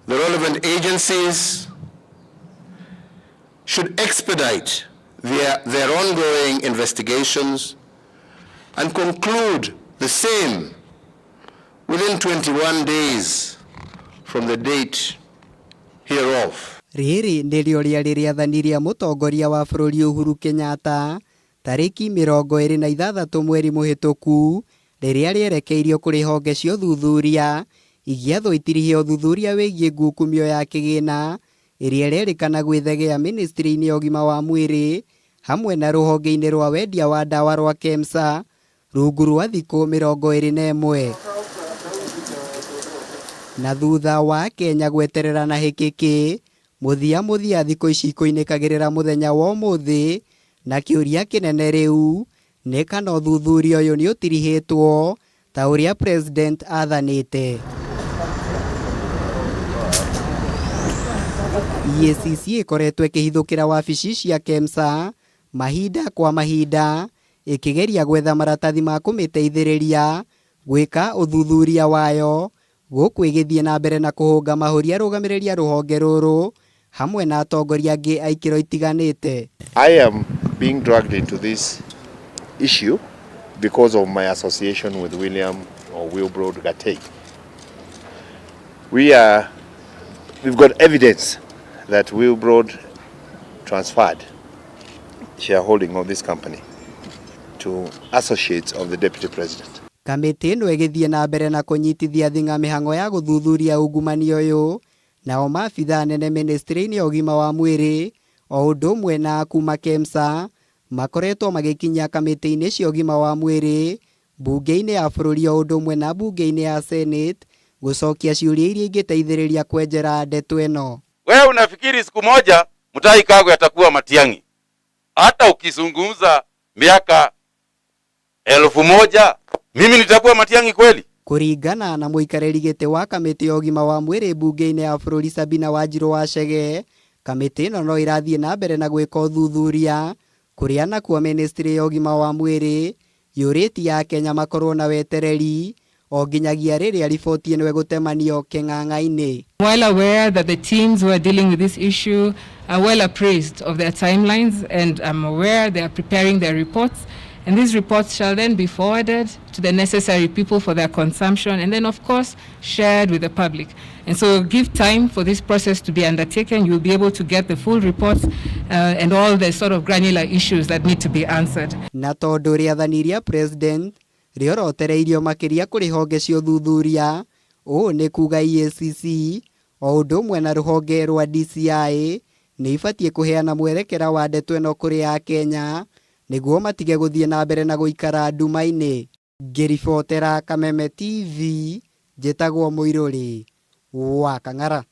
The relevant agencies should expedite their ongoing investigations and conclude the same within 21 days from the date hereof. Rĩrĩ nĩrĩo rĩarĩ rĩathani rĩa mũtongoria wa bũrũri Uhuru Kenyatta tarĩki 26 mweri mũhĩtũku rĩrĩa rĩerekeirio kũrĩ honge cia ũthuthuria igĩathwo itirihe ũthuthuria wĩgiĩ ngukumio ya kĩgĩna ĩrĩa ĩrerĩkana gwĩthegea ministry-inĩ ya ũgima wa mwĩrĩ hamwe na rũhonge-inĩ rwa wendia wa ndawa rwa KEMSA rungu rwa thikũ 21. Na thutha wa Kenya gweterera na hĩkĩkĩ mũthia mũthia thikũ ici ikũinĩkagĩrĩra mũthenya wa ũmũthĩ na kĩũria kĩnene rĩu nĩ kana ũthuthuria ũyũ nĩ ũtirihĩtwo ta ũrĩa president athanĩte. EACC ĩkoretwo ĩkĩhithũkĩra wabici cia KEMSA mahinda kwa mahinda ĩkĩgeria gwetha maratathi ma kũmĩteithĩrĩria gwĩka ũthuthuria wayo gũkũ ĩgĩthiĩ na mbere na kũhũnga mahũri arũgamĩrĩri a rũhonge rũrũ hamwe na atongoria angĩ a ikĩro itiganĩte. I am being dragged into this issue because of my association with William or Wilbrod Gatei. We've got evidence that Wilbrod transferred shareholding of this company to associates of the deputy president. Kamĩtĩ ĩno ĩgĩthiĩ na mbere na kũnyitithia thing'a mĩhang'o ya gũthuthuria ungumania ũyũ nao maabithaa anene ministry-inĩ ya ũgima wa mwĩrĩ o ũndũ ũmwe na kuma KEMSA makoretwo magĩkinyia kamĩtĩ-inĩ cia ũgima wa mwĩrĩ mbunge-inĩ ya bũrũri o ũndũ ũmwe na mbunge-inĩ ya Senate gũcokia ciũria iria ingĩteithĩrĩria kwenjera ndeto ĩno. Wewe unafikiri siku moja Mutahi Kagwe atakuwa Matiang'i? Hata ukizungumza miaka 1000 mimi nitakuwa Matiang'i kweli? Kũringana na mũikarĩri gĩtĩ wa kamĩtĩ ya ũgima wa mwĩrĩ mbunge-inĩ ya bũrũri Sabina Wanjirũ wa Chege, kamĩtĩ ĩno no ĩrathiĩ na mbere na gwĩka ũthuthuria kũrĩa nakuo ministry ya ũgima wa mwĩrĩ yũrĩtie Akenya makorwo na wetereri o nginyagia rĩrĩa riboti ĩno ĩgũtemanio kĩng'ang'a-inĩ. Well aware that the teams who are dealing with this issue are well appraised of their timelines, and I'm aware they are preparing their reports, and these reports shall then be forwarded to the necessary people for their consumption and then of course shared with the public. And so give time for this process to be undertaken. You'll be able to get the full reports and all the sort of granular issues that need to be answered. Na tondũ rĩathani rĩa president rĩorotereirio makĩria kũrĩ honge cia ũthuthuria, ũũ nĩ kuga EACC o ũndũ ũmwe na rũhonge rwa DCI nĩ ibatiĩ kũheana mwerekera wa ndeto ĩno kũrĩ Akenya nĩguo matige gũthiĩ na mbere na gũikara nduma-inĩ. Ngĩribotera Kameme TV, njĩtagwo Mũirũrĩ wa Kang'ara.